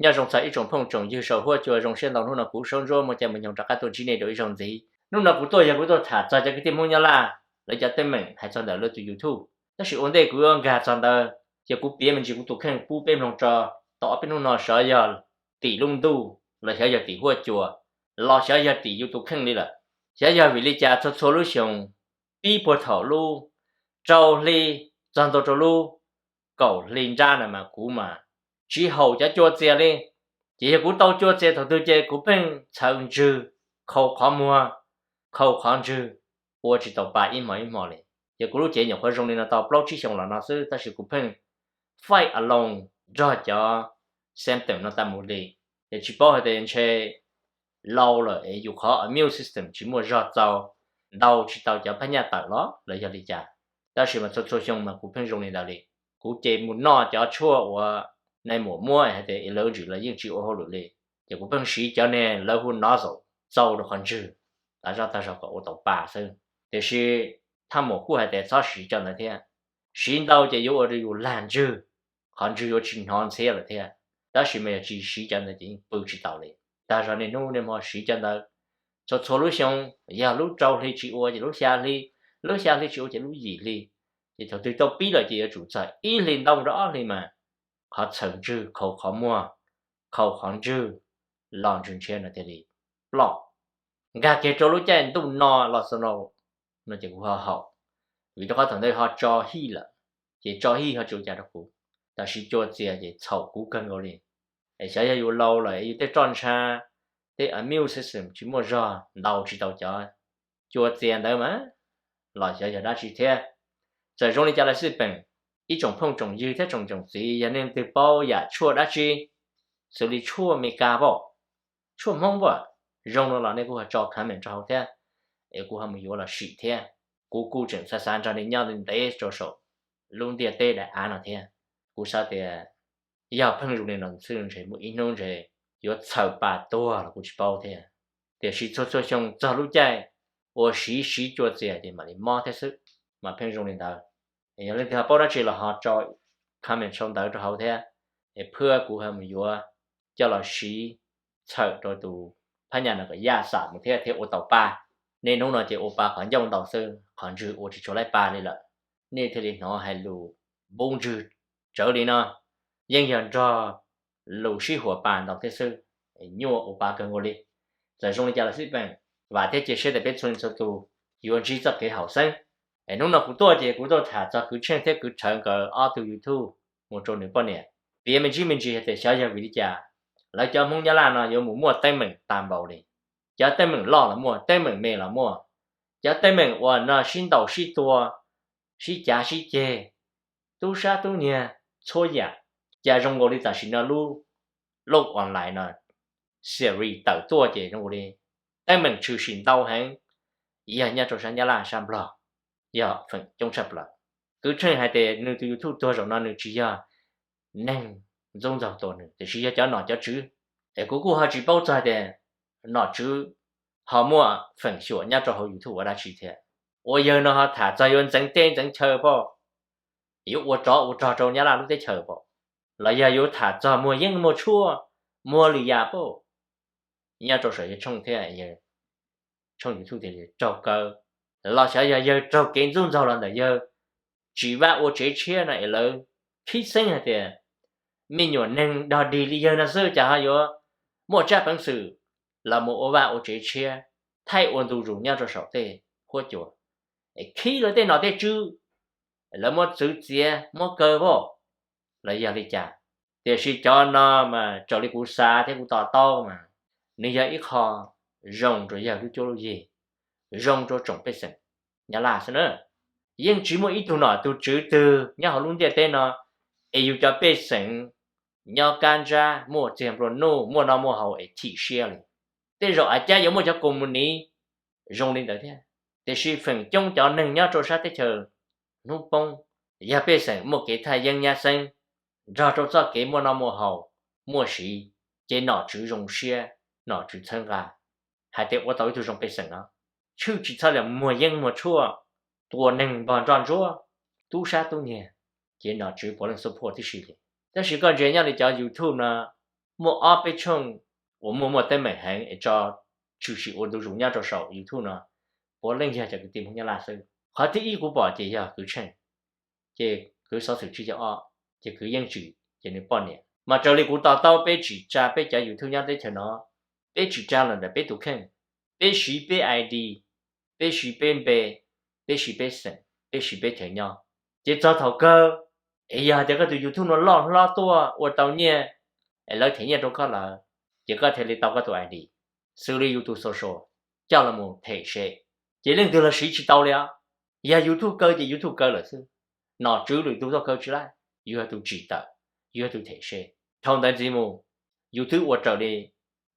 Nyob zoo txog ib tsoom phooj tsoom ywg saum huab cua, zoo siab ntau hnub no kuv Saub Ntsuab muaj caij muaj nyoog rov qab tuaj ntsib nej dua ib zaug ntxiv. Hnub no kuv tuaj yog kuv tuaj tham txog cov kwv tij Hmoob Nyab Laj lawv cov teeb meem hais txog ntawm lawv tus YouTube. Tab sis ua ntej kuv yuav nkag txog ntawd, ces kuv piav me ntsis kuv tus kheej pub peb mloog tso. Tau ob peb hnub no xyov yog tim lub ntuj los xyov yog tim huab cua los xyov yog tim yus tus kheej li lawm. Xyov yog vim li cas txhua txhua lub xyoo, pib puag thaum lub rau hli txog ntua rau lub kaum hli nrab na mas kuv mas tsis haum cov cua txias li. Ces yog kuv tau cua txias thaum twg ces kuv pheej txhawv ntswg, khau qhov muag, khau qhov ntswg, ua tsis tau pa ib hmo ib hmo li. Ces kuv lub cev nyuam qhuav zoo li no tau plaub tsib xyoo los no xwb, tab sis kuv pheej fight alone nrog cov symptom no tas mus li. Ces tsis paub hais tias ntshe laus lawm es yus qhov immune system tsis muaj zog txaus, ntaus tsis tau cov phab nyaj tawm los los yog li cas. Tab sis mas txhua txhua xyoo mas kuv pheej zoo li ntawd li. Kuv ces mus noj cov tshuaj uas nais muam muab hais tias es lawv tsis, lawv yeej tsis ua hauj lwm li. Ces kuv pheej siv cov ne lawv hu nozzle txaus rau qhov ntswg, tas zog tas zog kom ua tau pa xwb. Tiam sis thaj maum kuj hais tias txhob siv cov ntawd thiab, siv ntau ces yuav ua rau yus lag ntswg, qhov ntswg yuav tsis hnov ntxhiab lawm thiab. Tab sis mas yog tsis siv cov ntawd ces yeej pw tsis taus li. Tas zog niaj hnub niaj hmo siv cov ntawd txhua txhua lub xyoo, yog lub rau hli tsis ua ces lub xya hli, lub xya hli tsis ua ces lub yim hli. Ces thaum twg tau pib lawm ces yuav tsum txog ib hli ntau rau ob hli mas qhov txhawv ntswg, khau qhov muag, khau qhov ntswg, los ntswg ntshiab no thiaj li ploj. Nkag kiag rau lub caij ntuj no los xo no, no ces kuv ho haum, vim rau qhov thaum ntawd ho tso hij lawm, ces tso hij ho tsis ua cas rau kuv. Tab sis cua txias ces txhaum kuv kawg nkaus li. Es xyov yog yus laus lawm es yus tej roj ntsha, tej immune system tsis muaj zog, ntaus tsis tau cov cua txias ntawd mas los xyov yog dab tsi thiab. Txawm zoo li cas los xij peem, ib tsoom phooj tsoom ywg thiab tsoom tsoom txiv, yog nej leej twg paub yam tshuaj dab tsi xws li tshuaj Meskas pom, tshuaj Hmoob pom zoo no los nej kuj ho tso comment rau hauv thiab, es kuv ho mus yuav los sim thiab. Kuv kuj tseem xav xav nrog nej nyob ntev rau saum lub ntiaj teb daim av no thiab. Kuv xav tias yog pheej zoo li no xwb ntshe muaj ib hnub ntshe yuav txhaws pa tuag los kuv tsis paub thiab. Tiam sis txhua txhua xyoo txog lub caij uas siv siv cua txias ces mam li mob thiab xwb, mas pheej zoo li ntawd. Yog leej twg ho paub dab tsi los ho tso comment sau ntawv rau hauv thiab, es phwb kuv ho mus yuav coj los siv txhawm rau tus phab nyaj no kom yaj xam mus thiab thiaj ua tau pa. Niaj hnub no ces ua pa qhov ncauj ntau xwb, qhov ntswg ua tsis tshua laib pa li lawm. Nej thiaj li hnov hais lus npub ntswg tsawv li no, yeej yog nrog lus sib huas pa ntau thiab xwb, nyuaj ua pa kawg nkaus li. Txawm zoo li cas los xij peem, vam thiab cia siab tias peb txhua leej txhua tus yuav ntsib txoj kev haum xeeb. Es hnub no kuv tuaj ces kuv tuaj tham txog kwv Tsheej thiab kwv Rhawv nkawd ob tug YouTube mus rau nws poj niam, piav me ntsis me ntsis hais tias xyov yog vim li cas lawv cov Hmoob Nyab Laj no yuav mus muaj teeb meem tas npaum li. Cov teeb meem loj los muaj, teeb meem me los muaj, cov teeb meem uas no sib ntaus sib tua, sib cav sib ceg, tub sab tub nyiag, txhua yam. Cas zoo nkaus li tam sim no lub lauj online no series tawm tuaj ces zoo nkaus li teeb meem tshwm sim ntau heev, yog nyob rau sab Nyab Laj sab Nplog, yog feem coob tshaj plaws. Kwv Tsheej hais tias nws tus YouTube tuag zaum no nws tsis yog neeg ntxub ntxaug tua nws, tiam sis yog cov nom cov tswv. Es kuv kuj ho tsis paub txog tias nom tswv ho muaj feem xyuam nyob rau hauv YouTube ua dab tsi thiab. Ua yawg no ho tham txog yuav ntxeev teb ntxeev chaw pom, yuav ua tsov ua rog rau Nyab Laj lub teb chaws pom, los yog yuav tham txog muag yeeb muag tshuaj, muag lwm yam pom, nyob rau saum yawg tshooj thiab, tshooj YouTube thiaj li raug kaw. Los xyov yog yawg raug kev ntxub ntxaug los ntawm yawg tsis vaj ua tsev tshiab no es lawv khib xeeb hais tias me nyuam neeg dog dig li yawg no xwb cas ho yuav muaj tsab peev xwm los mus ua vaj ua tsev tshiab, thaij ua ntu zus nyob rau saum tej huab cua, es khib lawv tej nom tej tswv, lawv muab txwv txiav muab kaw pom, los yog li cas. Tiam sis cov no mas raws li kuv xav thiab kuv to taub mas nws yog ib qho zoo rau yawg lub cuab lub yig, zoo rau tsoom pej xeem Nyab Laj xwb na. Yeej tsis muaj ib tug nom tus tswv twg nyob hauv lub ntiaj teb no es yus cov pej xeem nyob kab ntsab muaj txiag nplua nuj muaj noj muaj haus es chim siab li. Tej zaum av cab yuav muaj cov koos mus niv zoo li ntawd thiab, tiam sis feem coob cov neeg nyob rau sab teb chaws hnub poob yog pej xeem muaj kev thaj yeeb nyab xeeb nrog rau txoj kev muaj noj muaj haus, muaj siv, ces nom tswv zoo siab, nom tswv txhawb nqa hais tias ua tau ib tug zoo pej xeem no, tshwj tsis txhob muag yeeb muag tshuaj, tua neeg npog nroj ntsuab, tub sab tub nyiag, ces nom tswv puav leej support tib si li. Tab sis koj ntsia nyob li cov YouTube no, muaj ob peb tshooj uas muaj muaj teeb meem heev es tso tshwm sim ua ntu zus nyob rau saum YouTube no, puav leej yog cov kwv tij Hmoob Nyab Laj xwb. Qhov thib ib kuv pom ces yog Kwv Tsheej, ces Kwv Xov Xwm Tsib Caug Ob, ces Kwv Yeej Tsim, ces nws poj niam. Mas raws li kuv to taub peb tsim tsa peb cov YouTube nyob teb chaws no, peb tsim tsa los ntawm peb tus kheej, peb siv peb I D, peb siv peb npe, peb siv peb xeem, peb siv peb chaw nyob. Ces txog thaum kawg, es yog hais tias koj tus YouTube no loj hlob tuaj ua tau nyiaj, es lawv them nyiaj rau koj lawm, ces koj thiaj li tau koj tus I D, xws li yus tus social, coj los mus them se. Ces leej twg los siv tsis tau li os. Yog YouTube kaw ces YouTube kaw lawm xwb. Nom tswv lwm tus tuaj kaw tsis laij, yus yog tus tsim tawm, yus yog tus them se. Dhau ntawd ntxiv mus, yus twb ua raws li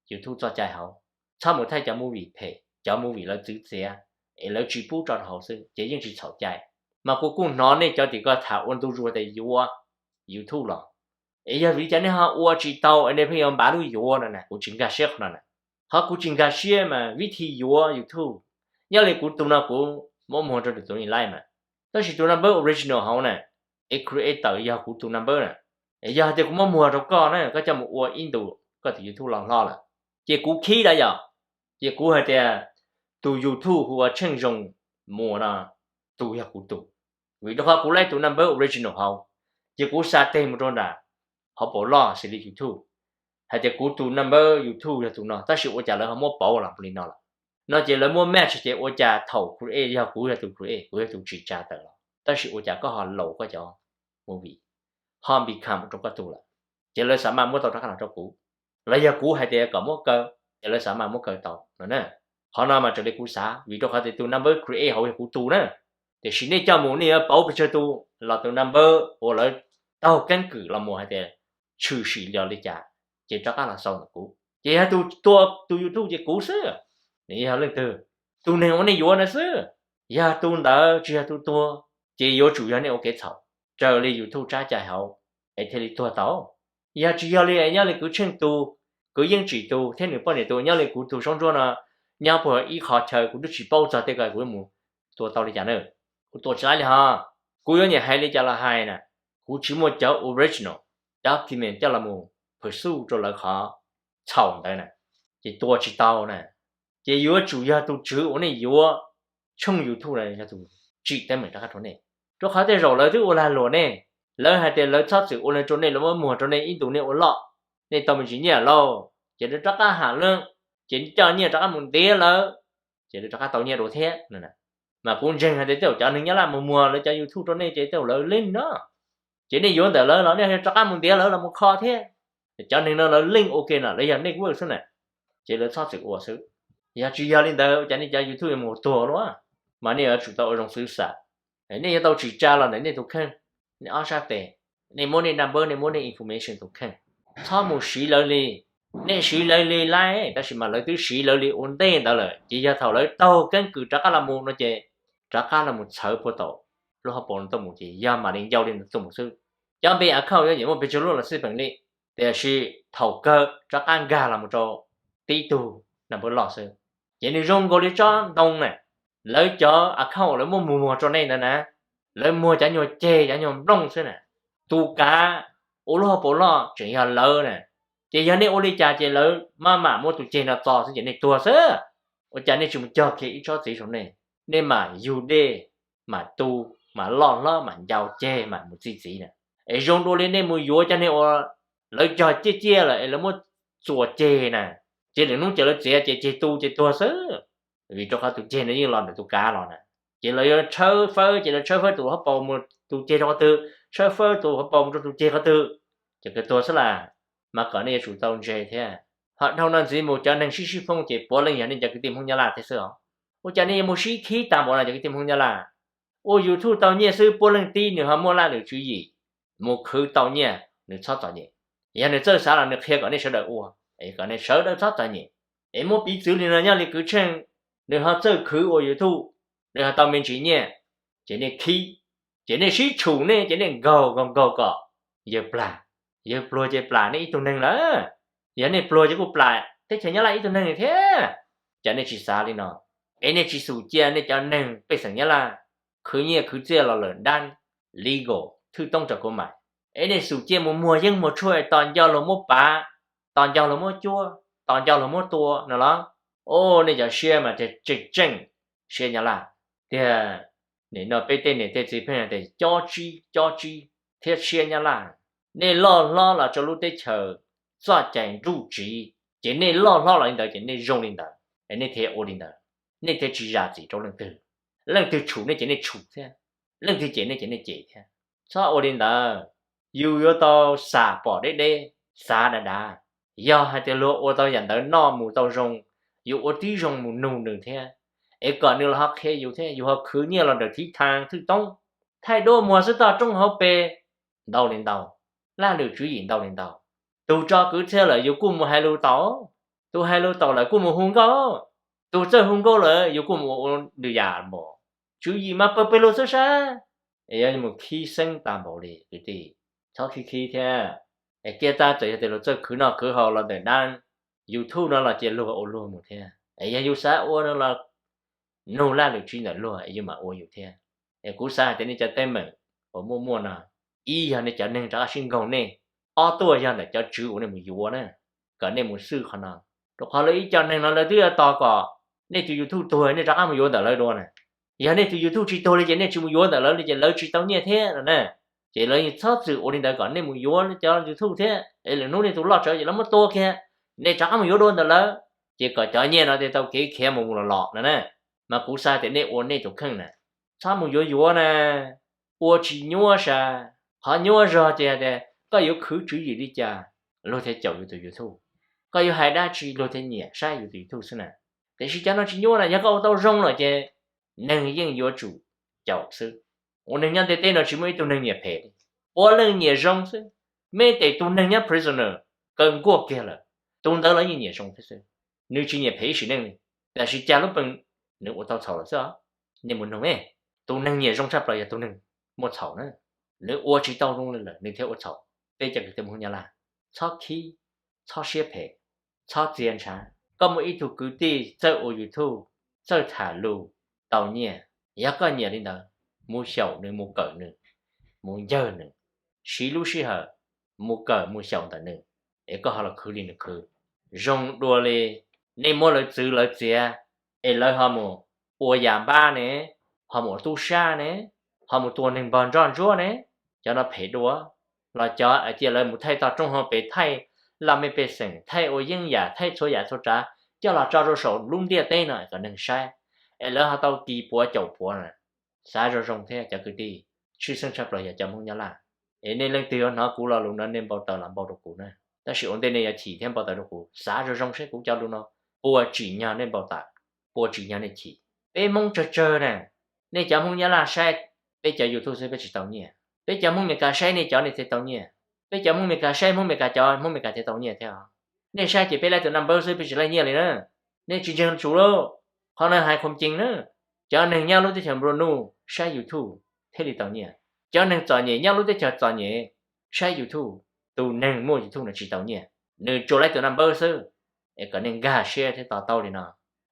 YouTube txoj cai hauv. Txhob mus thaij cov movie phem, cov movie lawv txwv txiav, es lawv tsis pub tso rau hauv xwb ces yeej tsis txhaum cai. Mas kuv kuj hnov nej cov tim ko tham ua ntu zus tias yuav YouTube los, es yog vim li cas nej ho ua tsis tau es nej pheej yuav npav lub yuav no na, kuv tsis nkag siab qhov no na. Qhov kuv tsis nkag siab mas vib thi yuav YouTube, nyob li kuv tus no kuv muab muag rau tus ni laij mas, tab sis tus number original hauv na, es creator yog kuv tus number na. Es yog tias kuv muab muag rau koj na, koj coj mus ua ib ntus koj tus YouTube los hlob lawm, ces kuv khib lawm yom. Ces kuv hais tias tus YouTube hu ua Tsheej Zoo Muas no, tus yog kuv tus, vim rau qhov kuv laij tus number original hauv, ces kuv xa teg mus rau nram hauv paus loj xws li YouTube, hais tias kuv tus number YouTube yog tus no, tab sis ua cas lawv ho muab pauv los li no lawm no, ces lawv muab match ces ua cas thaum create yog kuv yog tus create, kuv yog tus tsim tsa tawm los, tab sis ua cas koj ho laus koj cov movie ho become rau koj tus lawm, ces lawv xav mas muab tau rov qab los rau kuv, los yog kuv hais tias kom muab kaw, ces lawv xav mas muab kaw tau no na. Qhov no mas raws li kuv xav, vim rau qhov tias tus number create hauv yog kuv tus na, tiam sis nej coj mus nej yuav pauv pes tsawg tus los tus number uas lawv taug keeb kwm los mus hais tias tshwm sim los li cas, ces rov qab los xaus ntawm kuv. Ces yog tus tua tus YouTube ces kuv xwb, nws yog leej twg, tus neeg uas nej yuav na xwb. Yog tus ntawd tsis yog tus tuag, ces yuav tsum yog nej ua kev txhaum raws li YouTube tsab cai hauv, es thiaj li tuag tau. Yog tsis yog li, nyob li Kwv Tsheej tus, Kwv Yeej Tsim tus thiab nws poj niam tus, nyob li kuv tus Saub Ntsuab no, nyob puag ib qho chaw kuv twb tsis paub txog tej ko kuv yuav mus tua tau li cas na. Kuv tua tsis laib li ho. Kuv yuav nyiam hais li cas los hais na, kuv tsis muaj cov original document coj los mus pursue rau lawv qhov txhaum ntawd na, ces tua tsis tau na. Ces yuav tsum yog tus tswv uas nej yuav tshooj YouTube na yog tus tsim teeb meem rov qab rau nej, rau qhov tej zaum lawv twb ua lag luam nej, lawv hais tias lawv txhob txwm ua li rau nej, lawv muab muag rau nej ib ntus nej ua loj, nej tau me ntsis nyiaj lauj, ces lawv rov qab ham lawm, ces coj nyiaj rov qab mus ntiav lawv, ces lawv rov qab tau nyiaj dua thiab. Mas kuv ntseeg hais tias tej zaum cov neeg Nyab Laj mus muag lawv cov YouTube rau nej ces tej zaum lawv leej no, ces nej yuav ntawm lawv los nej rov qab mus ntiav lawv los mus kho thiab. Cov neeg no lawv leej ua ke no lawv yog network xwb na, ces lawv txhob txwm ua xwb. Yog tsis yog li ntawd ua cas nej cov YouTube yuav mus tuag luaj? Mas nej yuav tsum tau ua zoo xwb xam, nej yuav tau tsim tsa los ntawm nej tus kheej, nej ob sab tes, nej muab nej number, nej muab nej information tus kheej, txhob mus siv lawv li. Nej siv lawv li laij, tab sis mas lawv twb siv lawv li ua ntej ntawd lawm, ces yog thaum lawv taug keeb kwm rov qab los mus no ces rov qab los mus txhawv puag tom lub hauv paus no tuaj mus ces yog mam li ncau li ntawd tuaj mus xwb. Cov npe account yuav nyiam muaj pes tsawg lub los xij peem li, tiam sis thaum kawg rov qab nkag los mus rau tib tug number loj xwb. Ces nws zoo nkaus li tsob ntoo na, lawv cov account lawv muab muag muag rau nej ntawd na, lawv muag cov nyuag ceg cov nyuag nplooj xwb na. Tus kav ua lub hauv paus loj tseem yog lawv na, ces yog nej ua li cas ces lawv maj mam muab tus ceg no txo xwb ces nej tuag xwb. Ua cas nej tsis mus cog kiag ib tsob txiv rau nej, nej mam yug dej, mam tu, mam loj hlob, mam ncau ceg, mam mus txi txiv na. Es zoo dua li nej mus yuav cov neeg uas lawv cog ciaj ciaj lawm es lawv muab txuas ceg na, ces lwm hnub ces lawv txiav ces ceg tu ces tuag xwb. Vim rau qhov tus ceg no yeej los ntawm tus kav los na, ces lawv yuav tshawb fawb, ces lawv tshawb fawb tus hauv paus mus, tus ceg rau qhov twg, tshawb fawb tus hauv paus mus rau tus ceg qhov twg, ces kawg tuag xwb las. Mas kom nej yuav tsum tau ntse thiab. Ho dhau no ntxiv mus cov neeg sib sib foob ces puav leej yog nej cov kwv tij Hmoob Nyab Laj thiab xwb os. Ua cas nej yuav mus sib khib tag npaum no cov kwv tij Hmoob Nyab Laj? Ua YouTube tau nyiaj xwb puav leej tib nws ho muaj laj lwm tswv yim, mus khwv tau nyiaj nws txhob txom nyem. Yog nws txawj xav los nws qhia kom nej sawv daws ua, es kom nej sawv daws txhob txom nyem. Es muab piv txwv li no, nyob li Kwv Tsheej, nws ho txawj khwv ua YouTube, nws ho tau me ntsis nyiaj, ces nej khib, ces nej sib tshum nej, ces nej nkaug nkaug nkaug kom yawg plam, yawg pluag ces plam nej ib tug neeg lawm. Yog nej pluag ces kuj plam teb chaws Nyab Laj ib tug neeg thiab. Cas nej tsis xav li no, es nej tsis xum cia nej cov neeg pej xeem Nyab Laj khwv nyiaj khwv txiaj los lawm dab legal thwj toob raws kuv mam, es nej xum cia mus muag yeeb muag tshuaj tos nco luag muab pav, tos nco luag muab cuab, tos nco luag muab tua no los? Ua nej cov siab mas tseem tseem siab Nyab Laj tiag. Nim no peb tej niam tej txiv pheej hais tias cob tsib cob tsib thiab siab Nyab Laj. Nej loj hlob los rau lub teb chaws txoj cai nruj tsiv, ces nej loj hlob los li ntawd ces nej zoo li ntawd, es nej thiaj ua li ntawd, nej thiaj tsis zam txim rau leej twg. Leej twg tshum nej ces nej tshum thiab, leej twg cem nej ces nej cem thiab. Txhob ua li ntawd. Yus yuav tau xam pom deb deb, xav dav dav. Yog hais tias luag ua tau yam ntawd noj mus tau zoo, yus ua tib zoo mus nug nws thiab, es kom nws los ho qhia yus thiab, yus ho khwv nyiaj los ntawm thib thaj thwj toob. Thaij duab muag xwb toj roob hauv pes ntau li ntau, laj lwm tswv yim ntau li ntau. Tus tso kwv txhiaj lawm yus kuj mus hais lus taum, tus hais lus taum lawm kuj mus hu nkauj, tus txawj hu nkauj lawm yus kuj mus ua lwm yam npaum. Tswv yim mas pawg pawg lug xwb sab, es yuav mus khib xeeb tag npaum li kwv tij. Txhob khib khib thiab. Es kiag tag txawm yog tias luag txawj khwv noj khwv haus los ntawm dab YouTube no los cia luag ua luag mus thiab. Es yog yus xav ua no los nug laj lwm tswv ntawm luag es yus mam ua yus thiab. Es kuv xav hais tias nej cov teeb meem uas muaj muaj no, ib yog nej cov neeg rov qab sib nkaug nej, ob tuaj yog ntawm cov tswv uas nej mus yuav na, kom nej mus xwj qhov no. Rau qhov lawv ib co neeg no lawv twb yuav tos kom nej tus YouTube tuag nej rov qab mus yuav ntawm lawv dua na. Yog nej tus YouTube tsis tuag li ces nej tsis mus yuav ntawm lawv li ces lawv tsis tau nyiaj thiab no na. Ces lawv yeej txhob txwm ua li ntawd kom nej mus yuav cov YouTube thiab, es lwm hnub nej tus loj tsawv ces lawv muab tua kiag, nej rov qab mus yuav dua ntawm lawv, ces kom cov nyiaj no thiaj tau kev khiav mus mus los los no na. Mas kuv xav tias nej ua nej tus kheej na, txhob mus yuav yuav na, ua tsis nyuaj sas. Qhov nyuaj zog ces hais tias koj yuav khwv tswv yim li cas luag thiaj caum yus tus YouTube, koj yuav hais dab tsi luag thiaj nyiam saib yus tus YouTube xwb na. Tiam sis cov no tsis nyuaj na, yog koj ua tau zoo lawm ces neeg yeej yuav tsum caum xwb. Ua neeg nyob ntiaj teb no tsis muaj ib tug neeg nyiam phem li, puav leej nyiam zoo xwb. Meb tes tus neeg nyob prisoner kaw nkuaj kiag lawm, tus ntawd los yeej nyiam zoo thiab xwb. Nws tsis nyiam phem ib sim neej li, tiam sis cas lub pees nws ua tau txhaum lawm xwb os. Nej mus nug, tus neeg nyiam zoo tshaj plaws yog tus neeg muaj txhaum na. Nws ua tsis tau zoo li lawm nws thiaj ua txhaum. Peb cov kwv tij Hmoob Nyab Laj, txhob khib, txhob siab phem, txhob txia ntshav. Koj muaj ib tug kwv tij txawj ua YouTube, txawj tham lus, tau nyiaj, yog koj nyiam li ntawd, mus xyaum nws, mus kawm nws, mus ncawg nws, siv lub sij hawm mus kawm mus xyaum ntawm nws, es koj ho los khwv li nws khwv. Zoo dua li nej muab lawv txwv lawv txiav, es lawv ho mus ua yam npab ne, ho mus ua tub sab ne, ho mus tua neeg npog nroj ntsuab ne. Cov no phem dua. Los cov hais tias lawv mus thaij toj roob hauv pes, thaij laj mej pej xeem, thaij ua yeeb yam, thaij txhua yam txhua tsav coj los tso rau saum lub ntiaj teb no kom neeg saib, es lawv ho tau kis puav caum puav na. Xav zoo zoo thiab cov kwv tij, tshwj xeeb tshaj plaws yog cov Hmoob Nyab Laj. Es nej leej twg yuav hnov kuv lo lus no nej npau taws los npau rau kuv na. Tab sis ua ntej nej yuav chim thiab npau taws rau kuv, xav zoo zoo seb kuv cov lus no puas tsim nyog nej npau taws, puas tsim nyog nej chim. Peb Hmoob tsawg tsawg na, nej cov Hmoob Nyab Laj saib peb cov YouTube xwb peb tsis tau nyiaj. Peb cov Hmoob Meskas saib nej cov nej thiaj tau nyiaj. Peb cov Hmoob Meskas saib Hmoob Meskas cov, Hmoob Meskas thiaj tau nyiaj thiab os. Nej saib ces peb laij tus naj npawb xwb peb tsis laij nyiaj li na. Nej tsis ntseeg tsum lauj. Qhov no hais qhuam cees na. Cov neeg nyob lub teb chaws nplua nuj saib YouTube thiaj li tau nyiaj. Cov neeg txom nyem nyob lub teb chaws txom nyem saib YouTube, tus neeg muaj YouTube no tsis tau nyiaj. Nws tsuas laij tus naj npawb xwb. Es kom nej nkag siab thiab to taub li no.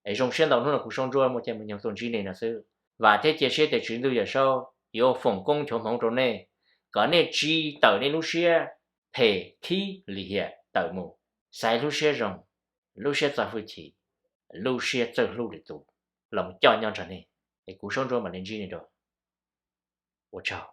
Es zoo siab ntau hnub no kuv Saub Ntsuab muaj caij muaj nyoog tuaj ntsib nej no xwb. Vam thiab cia siab tias Tswv Ntuj Yawm Saub yuav foom koob nchuav hmoov rau nej, kom nej tsis tawm nej lub siab phem khib lim hiam tawm mus, xaiv lub siab zoo, lub siab txo hwj chim, lub siab txawj hlub lwm tus los coj nyob nrog nej. Es kuv Saub Ntsuab mam li ntsib nej dua. Ua tsaug.